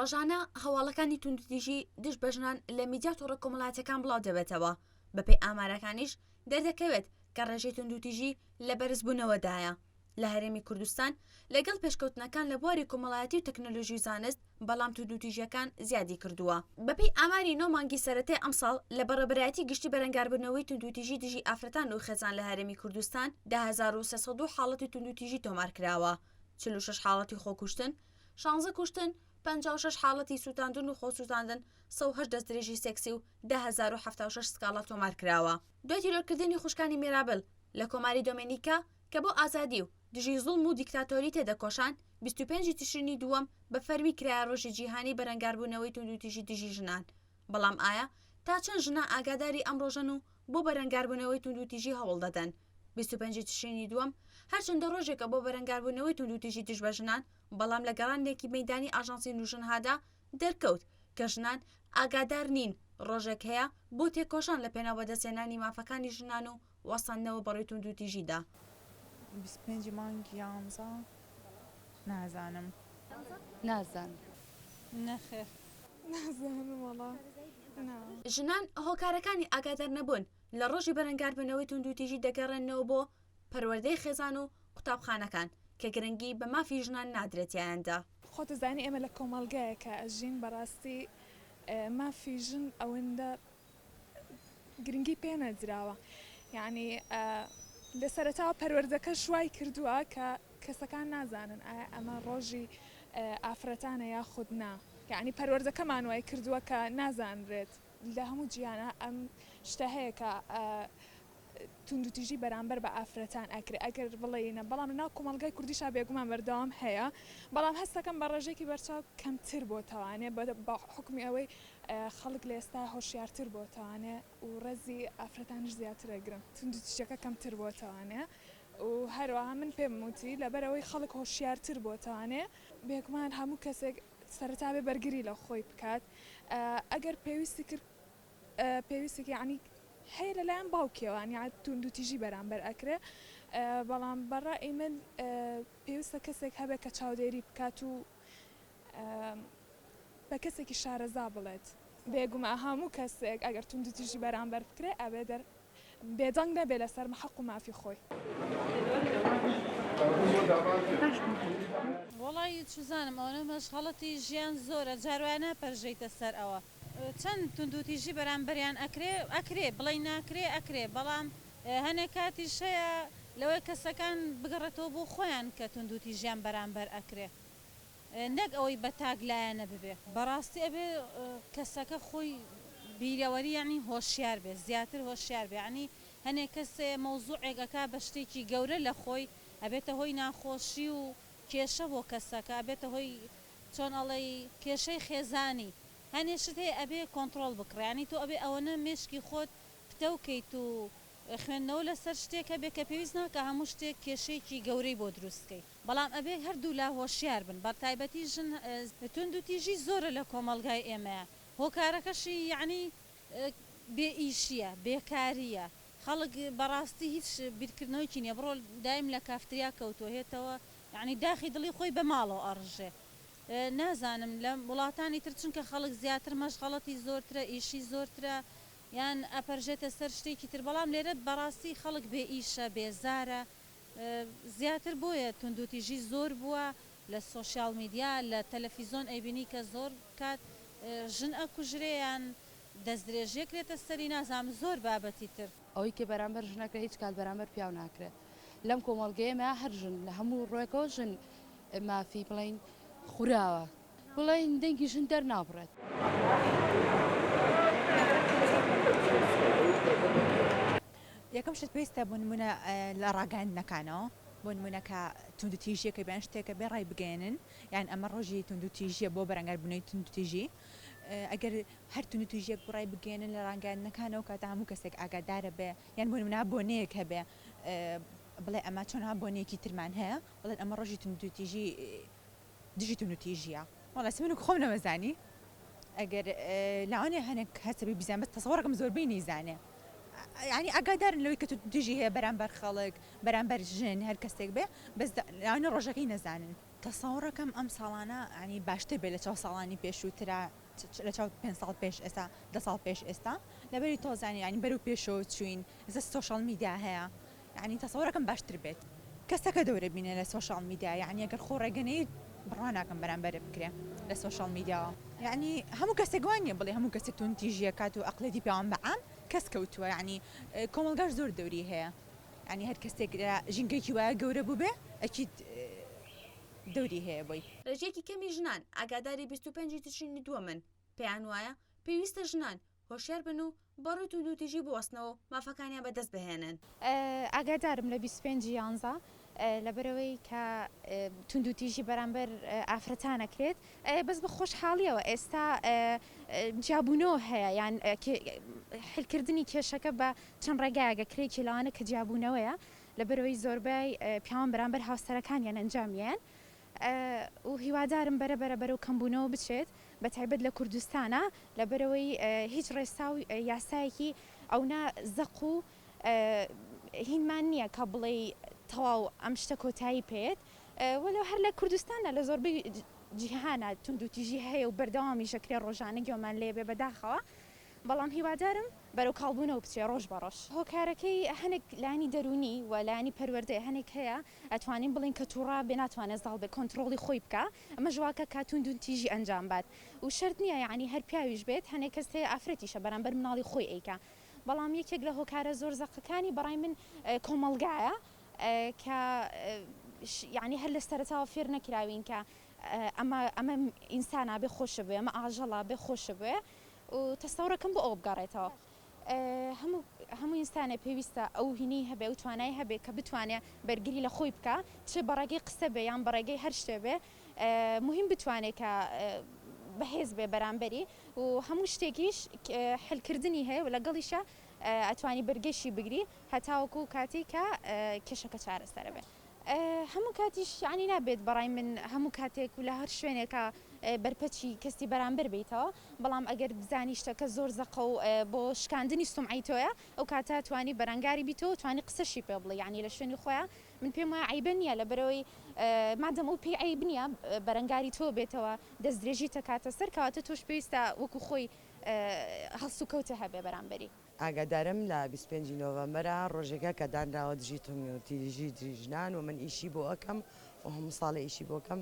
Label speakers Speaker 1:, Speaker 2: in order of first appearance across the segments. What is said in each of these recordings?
Speaker 1: ڕۆژانە هەواڵەکانی توندوتیژی دژ بە ژنان لە میدیا و تۆڕە کۆمەڵایەتیەکان بڵاو دەبێتەوە، بەپێی ئامارەکانیش دەردەکەوێت کە ڕێژەی توندوتیژی لە بەرزبوونەوەدایە لە هەرێمی کوردستان لەگەڵ پێشکەوتنەکان لە بواری کۆمەڵایەتی و تەکنەلۆژی و زانست بەڵام توندوتیژیەکان زیادی کردووە. بەپێی ئاماری نۆ مانگی سەرەتای ئەمساڵ لە بەڕێوەبەرایەتی گشتی بەرەنگاربوونەوەی توندوتیژی دژی ئافرەتان و خێزان لە هەرێمی کوردستان 10302 حاڵەتی توندوتیژی تۆمارکراوە، 46 حاڵەتی خۆکوشتن، شانزە کوشتن، 56 حاڵەتی سووتاندن و خۆسووتاندن، 108 دەستدرێژی سێکسی و 10076 سکاڵا تۆمارکراوە. دوای تیرۆرکردنی خوشکانی میرابل لە کۆماری دۆمێنیکا کە بۆ ئازادی و دژی زوڵم و دیکتاتۆری تێدەکۆشان، 25 ی تشرینی دووەم بە فەرمی کرایە ڕۆژی جیهانی بەرەنگاربوونەوەی توندوتیژی دژی ژنان. بەڵام ئایا تا چەند ژنان ئاگاداری ئەم ڕۆژەن و بۆ بەرەنگاربوونەوەی توندوتیژی هەوڵ دەدەن؟ 25 ی تشرینی دووەم هەرچەندە ڕۆژێکە بۆ بەرەنگاربوونەوەی توندوتیژی دژ بە ژنان، بەڵام لە گەڕانێکی مەیدانی ئاژانسی نوژنهادا دەرکەوت کە ژنان ئاگادار نین ڕۆژێک هەیە بۆ تێکۆشان لە پێناو بەدەستهێنانی مافەکانی ژنان و وەستاندنەوە بەڕووی توندوتیژیدا.
Speaker 2: 25 ی مانگی یانزە نازانم.
Speaker 3: نازانم.
Speaker 4: نەخێر.
Speaker 2: نازانم وەڵا نا.
Speaker 1: ژنان هۆکارەکانی ئاگادار نەبوون لە ڕۆژی بەرەنگاربوونەوەی توندوتیژی دەگەڕێننەوە بۆ پەروەردەی خێزان و قوتابخانەکان کە گرنگی بە مافی ژنان نادرێت تیایاندا.
Speaker 2: خۆت ئەزانی ئێمە لە کۆمەڵگایەکا ئەژین بەڕاستی مافی ژن ئەوەندە گرنگی پێ نەدراوە یانی لە سەرەتاوە پەروەردەکەش وای کردووە کە کەسەکان نازانن ئایا ئەمە ڕۆژی ئافرەتانە یاخود نا یانی پەروەردەکەمان وای کردووە کە نازانرێت لە هەموو جیهانا ئەم شتە هەیە کە توندوتیژی بەرامبەر بە ئافرەتان ئەکرێ ئەگەر بڵێینە بەڵام لەناو کۆمەڵگای کوردیشا بێگومان بەردەوام هەیە بەڵام هەستەکەم بە ڕێژەیەکی بەرچاو کەمتر بۆتەوانێ بە حوکمی ئەوەی خەڵک لە ئێستا هۆشیارتر بۆتەوانێ و ڕێزی ئافرەتانیش زیاتر ئەگرن توندوتیژیەکە کەمتر بۆتەوانێ و هەروەها من پێم وتی لەبەرئەوەی خەڵک هۆشیارتر بۆتەوانێ بێگومان هەموو کەسێک سەرەتا بێ بەرگری لە خۆی بکات ئەگەر پێویستی کرد پێویستێک یەعنی هەیە لەلایەن باوکیەوە یانی توندوتیژی بەرامبەر ئەکرێ بەڵام بە ڕەئی من پێویستە کەسێک هەبێت کە چاودێری بکات و بە کەسێکی شارەزا بڵێت بێگومان هەموو کەسێک ئەگەر توندوتیژی بەرامبەر بکرێ ئەبێ دەر بێدەنگ نەبێ لەسەر حەق و مافی خۆی.
Speaker 4: وەڵای چوزانم ئەوەنە مەشغەڵەتی ژیان زۆرە جار وایە ناپەرژێیتە سەر ئەوە. چەند توندوتیژی بەرامبەریان ئەکرێ ئەکرێ بڵێی ناکرێ ئەکرێ بەڵام هەنێ کاتیش هەیە لەوەی کەسەکان بگەڕێتەوە بۆ خۆیان کە توندوتیژیان بەرامبەر ئەکرێ نەک ئەوەی بە تاک لایەنە ببێ. بەڕاستی ئەبێ کەسەکە خۆی بیرەوەری یەعنی هۆشیار بێ زیاتر هۆشیار بێ یەعنی هەنێ کەس هەیە مەوزوعێک ئەکا بە شتێکی گەورە لە خۆی ئەبێتە هۆی ناخۆشی و کێشە بۆ کەسەکە ئەبێتە هۆی چۆن ئەڵێی کێشەی خێزانی هەنێ شت هەیە ئەبێ کۆنتڕۆڵ بکڕێ یانی تۆ ئەبێ ئەوەنە مێشکی خۆت پتەو کەیت و خوێندنەوە لەسەر شتێک هەبێ کە پێویست ناکا هەموو شتێک کێشەیەکی گەورەی بۆ دروست کەی بەڵام ئەبێ هەردوولا هۆشیار بن بەتایبەتی ژن توندوتیژی زۆرە لە کۆمەڵگای ئێمەیا هۆکارەکەشی یەعنی بێ ئیشیە بێکاریە خەڵک بەڕاستی هیچ بیرکردنەوەیکی نیە بڕۆ دایم لە کافتریا کەوتوە هێتەوە یەعنی داخی دڵی خۆی بە ماڵەوە ئەڕژێ نازانم لە وڵاتانی تر چونکە خەڵک زیاتر مەشغەڵەتی زۆرترە ئیشی زۆرترە یان ئەپەرژێتە سەر شتێکی تر بەڵام لێرە بەڕاستی خەڵک بێ ئیشە بێزارە زیاتر بۆیە توندوتیژی زۆر بووە لە سۆشیاڵ میدیا لە تەلەفیزۆن ئەیبینی کە زۆر کات ژن ئەکوژرێ یان دەستدرێژی ئەکرێتە سەری نازانم زۆر بابەتی تر.
Speaker 3: ئەوەی کە بەرامبەر ژن ئەکرێ هیچ کات بەرامبەر پیاو ناکرێت لەم کۆمەڵگەیەمە هەر ژن لە هەموو ڕوێکەوە ژن مافی بڵێین خوراوە بڵێین دەنگی ژن دەرنابڕێت.
Speaker 5: یەکەم شت پێویستە بۆ نمونە لە ڕاگەیاندنەکانەوە بۆ نمونە کە توندوتیژیەکە بێ یان شتێکە بێ ڕایبگەیەنن یان ئەمە ڕۆژی توندوتیژیە بۆ بەرەنگاربوونەوەی توندوتیژی ئەگەر هەر توندوتیژیەک بوو ڕایبگەیەنن لە ڕاگەیاندنەکانەوە کاتە هەموو کەسێک ئاگادارە بێ یان بۆ نمونە بۆنەیەک هەبێ بڵێ ئەمە چۆن ها بۆنەیەکی ترمان هەیە بڵێن ئەمە ڕۆژی توندوتیژی دژی توندوتیژیە. وەڵا ئێستا من وەک خۆم نەمەزانی ئەگەر لاوانەیە هەنێک هەسەبی بیزان بەس تەسەوەڕەکەم زۆربەی نەیزانێ یانی ئاگادارن لەوەی کە توندوتیژی هەیە بەرامبەر خەڵک بەرامبەر ژن هەر کەسێک بێ بەس لاوانەیە ڕۆژەکەی نەزانن. تەسەوڕەکەم ئەم ساڵانە یانی باشتر بێ لە چاو ساڵانی پێشووترا لە چاو پێنج ساڵ پێش ئێستا دە ساڵ پێش ئێستا لەبەری تۆز یانی یانی بەرەو پێشەوە چووین ئێستا سۆشیال میدیا هەیە یانی تەسەوڕەکەم باشتر بێت کەسەکە دەورە بینێ لە سۆشیال میدیا یانی ئەگەر خۆ ڕێگە نەیت بڕوا ناکەم بەرامبەرت بکرێ لە سۆشیال میدیاوە یانی هەموو کەسێک وا نییە بڵێ هەموو کەسێک توندتیژی ئەکات و ئەقڵیەتی پیاوان بە عام کەس کەوتووە یانی کۆمەڵگاش زۆر دەوری هەیە یانی هەر کەسێک لە ژینگەیەکی وایە گەورە بووبێ ئەکید دەوری هەیە بۆی.
Speaker 1: ڕێژەیەکی کەمی ژنان ئاگاداری 25 ی تشرینی دووەمن، پێیان وایە پێویستە ژنان هۆشیار بن و بە ڕووی توندوتیژی بوەستنەوە و مافەکانیان بەدەست بهێنن.
Speaker 6: ئاگادارم لە 25 ی یانزە لەبەرئەوەی کە توندوتیژی بەرامبەر ئافرەتان ئەکرێت بەس بە خۆشحاڵیەوە ئێستا جیابوونەوە هەیە یان حلکردنی کێشەکە بە چەند ڕێگایەک ئەکرێت یەکێ لەوانە کە جیابوونەوەیە لەبەرئەوەی زۆربەی پیاوان بەرامبەر هاوسەرەکانیان ئەنجامیان و هیوادارم بەرە بەرە بەرەو کەمبوونەوە بچێت بەتایبەت لە کوردستانا لەبەرئەوەی هیچ ڕێسا و یاسایەکی ئەونە زەق و هینمان نییە کە بڵێی تەواو ئەم شتە کۆتایی پێیەت وەلو هەر لە کوردستانە لە زۆربەی جیهانە توندوتیژی هەیە و بەردەوامیش ئەکرێ ڕۆژانە گوێمان لێ بێ بەداخەوە بەڵام هیوادارم بەرەو کاڵبوونەوە بچێ ڕۆژ بە ڕۆژ. هۆکارەکەی هەنێک لایەنی دەروونی و لایەنی پەروەردەیە هەنێک هەیە ئەتوانین بڵێین کە توڕە بێ ناتوانێ زاڵ بێ کۆنتڕۆڵی خۆی بکا ئەمەش واکە کە توندوتیژی ئەنجام بات و شەرت نییە یەعنی هەر پیاویش بێت هەنێک کەس هەیە ئافرەتیشە بەرامبەر مناڵی خۆی ئەیکا بەڵام یەکێک لە هۆکارە زۆر زەقەکانی بەڕای من کۆمەڵگایە کە یەعنی هەر لە سەرەتاوە فێر نەکراوین کە ئەمە ئەمە ئینسانە بێ خۆشە بوێ ئەمە ئاژەڵە بێ خۆشە بوێ و تەسەورەکەم بۆ ئەوە بگەڕێتەوە هەموو هەموو ئینسانێ پێویستە ئەو هینەی هەبێ ئەو توانای هەبێ کە بتوانێ بەرگری لە خۆی بکا چ بە ڕێگەی قسە بێ یان بە ڕێگەی هەر شتێ بێ موهیم بتوانێ کە بەهێز بێ بەرامبەری و هەموو شتێکیش حلکردنی هەیە و لەگەڵیشا ئەتوانی بەرگەشی بگری هەتاوەکو کاتێک کە کێشەکە چارەسەرە بێ. هەموو کاتیش یانی نابێت بەڕای من هەموو کاتێک و لە هەر شوێنێکا بەرپەچی کەسی بەرامبەر بیتەوە بەڵام ئەگەر بزانی شتەکە زۆر زەقە و بۆ شکاندنی سومعەی تۆیە ئەو کاتە توانی بەرەنگاری بیتەوە توانی قسەشی پێ بڵێ یانی لە شوێنی خۆیا من پێم وایە عەیبە نییە لەبەرئەوەی مادەم ئەو پێی عەیب نییە بەرەنگاری تۆ بێتەوە دەستدرێژی تەکاتە سەر کەواتە تۆش پێویستە وەکو خۆی هەڵسوکەوتە هەبێ بەرامبەری.
Speaker 7: ئاگادارم لە 25 ی نۆڤەمبەرە ڕۆژێکە کە دانراوە دژی توندوتیژی دژی ژنان و من ئیشی بۆ ئەکەم و هەموو ساڵێ ئیشی بۆ کەم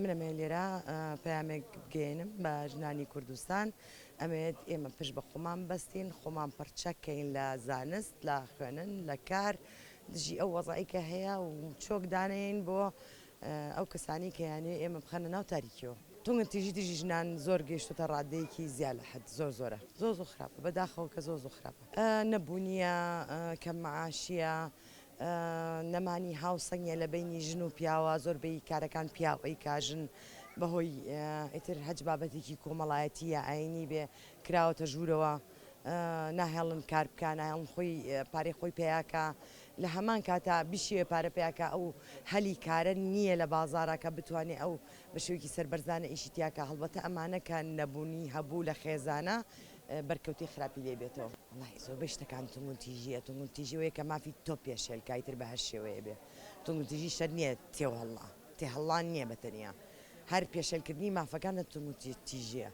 Speaker 7: من ئەمەوێت لێرە پەیامێک بگەیەنم بە ژنانی کوردستان ئەمەوێت ئێمە پشت بە خۆمان بەستین خۆمان پڕچەک کەین لە زانست لە خوێنن لە کار دژی ئەو وەزعەی کە هەیە و چۆک دانێین بۆ ئەو کەسانەی کە یانەوێ ئێمە بخەنە ناو تاریکیەوە. توندوتیژی دژی ژنان زۆر گەیشتۆتە ڕادەیەکی زیا لە حەد زۆر زۆرە زۆر زۆر خراپە بەداخەوە کە زۆر زۆر خراپە نەبوونیە کەم معاشیە نەمانی هاوسەنگیە لە بەینی ژن و پیاوە زۆربەی کارەکان پیاو ئەیکا ژن بەهۆی ئیتر هەچ بابەتێکی کۆمەڵایەتی یا ئاینی بێ کراوەتە ژوورەوە ناهێڵن کار بکا ناهێڵن خۆی پارەی خۆی پەیاکا لە هەمان کاتا بیشیەوێ پارە پەیاکا ئەو هەلی کارە نییە لە بازاڕا کە بتوانێ ئەو بە شێوەیەکی سەربەرزانە ئیشی تیاکا هەڵبەتە ئەمانە کە نەبوونی هەبوو لە خێزانە بەرکەوتەی خراپی لێ بێتەوە. وەڵاهی زۆربەی شتەکان توندوتیژیە توندوتیژی ئەوەیە کە مافی تۆ پێشێل کا ئیتر بە هەر شێوەیە بێ توندوتیژی شەرت نییە تێوهەڵا تێهەڵان نییە بە تەنیا هەر پێشێلکردنی مافەکانە توندوتیژیە.